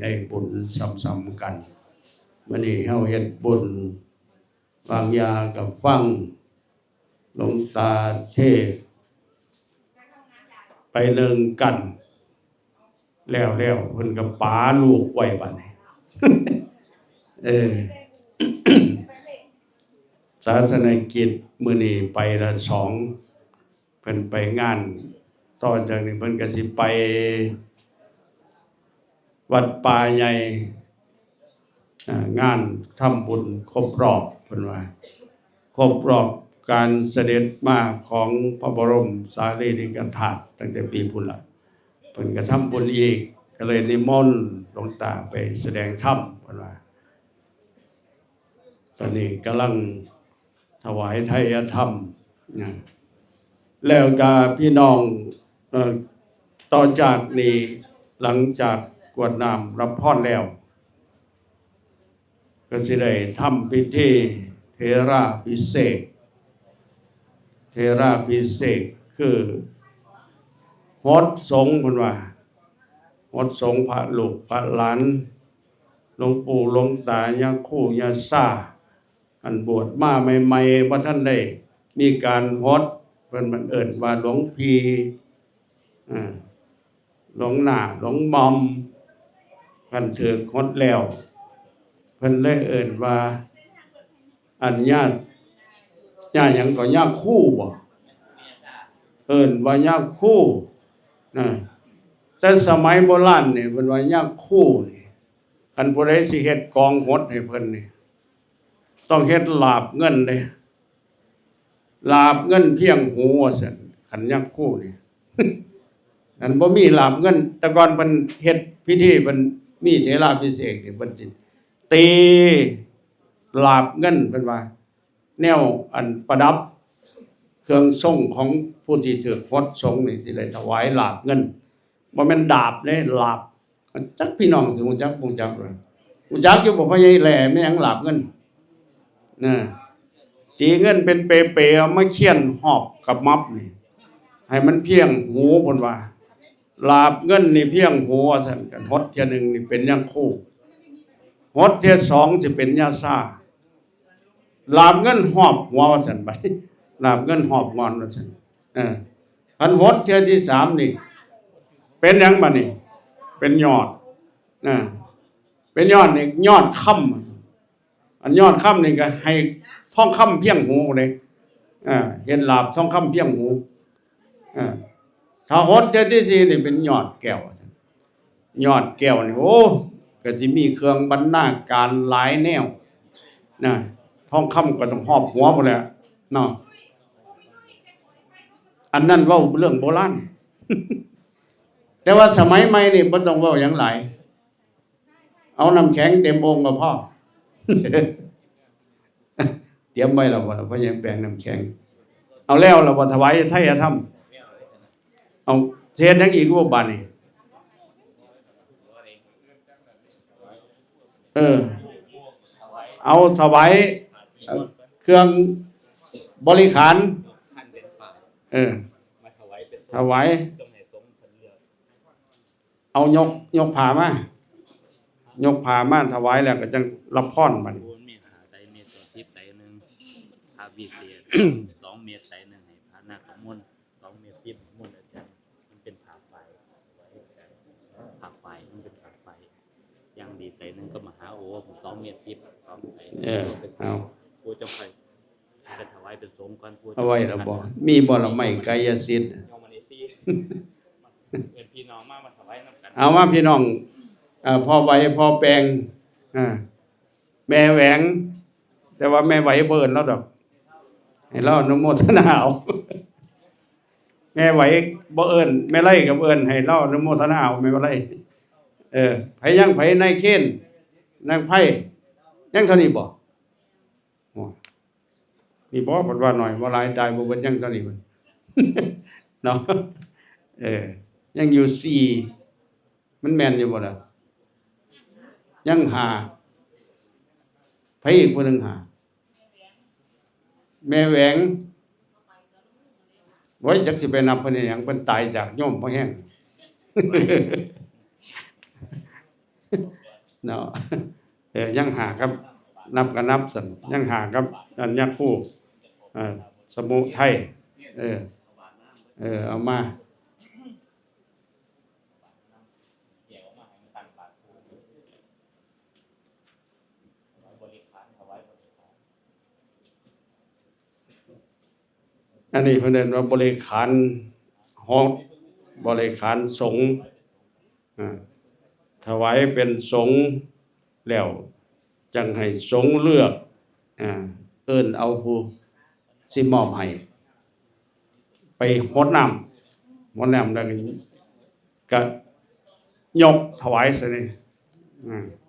ດ້ບຸນສ່ຳໆກັນ. ມື້ນີ້ເຮົາເຮັດບຸນ ວາງຢາກໍຟັງ ຫຼວງຕາເທດ ໄປເລິ່ງກັນ ແລ້ວໆ ເພິ່ນກໍປາລູກໄວ້ບັດນີ້ ເອີ ສາສະໜະກິດມື້ນີ້ໄປລະສອງ ເພິ່ນໄປງານ ຕໍ່ຈາກນີ້ເພິ່ນກໍຊິໄປວັດປ່າໃຫຍ່ ອາ ງານທຳບຸນຄົບຮອບ ເພິ່ນວ່າ ຄົບຮອບການສະເດັດມາຂອງພະບໍລົມສາລີລິກະທາດ ຕັ້ງແຕ່ປີພຸ້ນລະ ເພິ່ນກໍທຳບຸນອີກ ກໍເລີຍນິມົນຫຼວງຕາໄປສະແດງທຳ ເພິ່ນວ່າ ຕອນນີ້ກຳລັງຖວາຍໄທຍະທຳນະ ແລ້ວກະພີ່ນ້ອງ ເອີ ຕໍ່ຈາກນີ້ ຫຼັງຈາກກວດນ້ຳຮັບພອນແລ້ວ ກໍຊິໄດ້ທຳພິທີເຖລາພິເສກ. ເຖລາພິເສກຄືຫົດສົງ ເພິ່ນວ່າ ຫົດສົງພະລູກພະຫຼານ ຫຼວງປູ່ຫຼວງຕາ ຍາຄູຍາຊາ ອັນບວດມາໃໝ່ໆ ບໍ່ທັນໄດ້ມີການຫົດ ເພິ່ນ ເພິ່ນເອີ້ນວ່າຫຼວງພີ່ ອາ ຫຼວງນ້າ ຫຼວງໝ່ອມ ຄັນຖືກຫົດແລ້ວ ເພິ່ນເລີຍເອີ້ນວ່າ ອັນຍາ ຍາຫຍັງກໍ ຍາຄູບໍ? ເອີ້ນວ່າຍາຄູນະ. ແຕ່ສະໄໝໂບລານນີ້ ເພິ່ນວ່າຍາຄູນີ້ ຄັນຜູ້ໃດຊິເຮັດກອງຫົດໃຫ້ເພິ່ນນີ້ ຕ້ອງເຮັດຫຼາບເງິນເດ້ ຫຼາບເງິນພຽງຫູວ່າຊັ້ນ ຄັນຍາຄູນີ້ ອັນບໍ່ມີຫຼາບເງິນ ແຕ່ກ່ອນເພິ່ນເຮັດພິທີ ເພິ່ນມີເຖລາພິເສກນີ້ ເພິ່ນຊິຕີຫຼາບເງິນ ເພິ່ນວ່າ ແນວອັນປະດັບເຄື່ອງຊົງຂອງຜູ້ທີ່ຖືກຫົດສົງນີ້ ຊິໄດ້ຖວາຍຫຼາບເງິນ ບໍ່ແມ່ນດາບເດ້ ຫຼາບ. ຈັກພີ່ນ້ອງຊິຮູ້ຈັກບໍ່ຮູ້ຈັກ ຮູ້ຈັກຢູ່ບໍ່ ພໍ່ໃຫຍ່ແຫຼ? ແມ່ນຫຍັງຫຼາບເງິນນະ? ຕີເງິນເປັນເປໆ ເອົາມາຂຽນຮອບກະໝັບນີ້ ໃຫ້ມັນພຽງຫູ ເພິ່ນວ່າ ຫຼາບເງິນນີ້ພຽງຫູວ່າຊັ້ນ. ຄັນຫົດເທື່ອໜຶ່ງນີ້ເປັນຍາຄູ ຫົດເທື່ອສອງຊິເປັນຍາຊາ. ຫຼາບເງິນຮອບຫົວວ່າຊັ້ນ ບັດນີ້ ຫຼາບເງິນຮອບງອນວ່າຊັ້ນ. ເອີ ຄັນຫົດເທື່ອທີສາມນີ້ ເປັນຫຍັງບັດນີ້? ເປັນຍອດ ເອີ ເປັນຍອດນີ້ ຍອດຄຳ. ອັນຍອດຄຳນີ້ກໍໃຫ້ທອງຄຳພຽງຫູເດ້ ເອີ ເຮັດຫຼາບທອງຄຳພຽງຫູ. ເອີ ຖ້າຫົດເທື່ອທີສີ່ນີ້ເປັນຍອດແກ້ວວ່າຊັ້ນ. ຍອດແກ້ວນີ້ ໂອ້ ກໍຊິມີເຄື່ອງບັນນາການຫຼາຍແນວນະ ທອງຄຳກໍຕ້ອງຮອບຫົວພຸ້ນແຫຼະເນາະ. ອັນນັ້ນເວົ້າເລື່ອງໂບລານ ແຕ່ວ່າສະໄໝໃໝ່ນີ້ບໍ່ຕ້ອງເວົ້າຫຍັງຫຼາຍ ເອົານ້ຳແຂງເຕັມໂອ່ງກໍພໍ. ຕຽມໄວ້ແລ້ວບໍ່ ພໍ່ໃຫຍ່ແປງນ້ຳແຂງ? ເອົາແລ້ວແລ້ວບໍ່ ຖວາຍໄທຍະທຳ? ເອົາ ຊິເຮັດຫຍັງອີກບໍ່ບາດນີ້? ເອີ ເອົາຖວາຍ ເອີ ເຄື່ອງບໍລິຂານ ເອີ ຖວາຍ. ເອົາ ຍົກ ຍົກຜ້າມາ ຍົກຜ້າມາຖວາຍແລ້ວກໍຈັ່ງຮັບພອນບັດນີ້. ໂອ້ ເມດຫ້າໄຕ ເມດສິບໄຕໜຶ່ງ ຜ້າວິເສດ ສອງເມດໄຕໜຶ່ງ ໃຫ້ພະນາກະມົນ ສອງເມດສິບ ມົນອາຈານ ມັນເປັນຜ້າຝ້າຍ ຜ້າຝ້າຍ ມັນເປັນຜ້າຝ້າຍ ຢ່າງດີໄຕໜຶ່ງ ກໍມະຫາໂອ ສອງເມດສິບ ສອງໄຕ ເອີ ເປັນສິບ ເອົາ ຜູ້ຈະໄປ ໄປຖວາຍເປັນສົງກ່ອນ ຜູ້ຈະ ເອົາໄວ້ແລ້ວບໍ່? ມີບໍ່ລະໄມ້ກາຍະສິດ? ເອີ້ນພີ່ນ້ອງມາ ມາຖວາຍນຳກັນ. ເອົາມາພີ່ນ້ອງ ເອີ ພໍ່ໄຫວ ພໍ່ແປງ ເອີ ແມ່ແຫວງ ແຕ່ວ່າແມ່ໄຫວບໍ່ເອີ້ນລາວດອກ ໃຫ້ລາວອະນຸໂມທະນາເອົາ. ແມ່ໄຫວບໍ່ເອີ້ນ ແມ່ໄລກໍບໍ່ເອີ້ນ ໃຫ້ລາວອະນຸໂມທະນາເອົາ ແມ່ໄລ. ເອີ ໃຜຍັງ ໃຜ ນາຍເຄນ ນາງໄພ ຍັງເທົ່ານີ້ບໍ່? ໂອ້ ນີ້ບໍ່ ເພິ່ນວ່າໜ້ອຍ ບໍ່ຫຼາຍ ຕາຍບໍ່ເບິດ ຍັງເທົ່ານີ້ເພິ່ນເນາະ. ເອີ ຍັງຢູ່ສີ່ ມັນແມ່ນຢູ່ບໍ່ລະ? ຍັງຫ້າ ໃຜອີກຜູ້ໜຶ່ງ? ຫ້າ ແມ່ແຫວງ. ໂອ້ຍ ຈັກຊິໄປນັບເພິ່ນເຮັດຫຍັງ ເພິ່ນຕາຍຈາກໂຍມພໍແຮງ. ເນາະ ເອີ ຍັງຫ້າກັບ ນັບກໍນັບຊັ້ນ ຍັງຫ້າກັບອັນຍາຄູ ເອີ ສະມຸໄທ ເອີ ເອີ ເອົາມາ. ອັນນີ້ເພິ່ນເອີ້ນວ່າບໍລິຂານ ເຮົາ ບໍລິຂານສົງ ອາ ຖະຫວາຍເປັນສົງແລ້ວ ຈັ່ງໃຫ້ສົງເລືອກ ອາ ເອີ້ນເອົາຜູ້ຊິມອບໃຫ້ ໄປຫົດນ້ຳ ຫົດນ້ຳແລ້ວກໍ ກໍຍົກຖວາຍໃສ່ນີ້ ອາ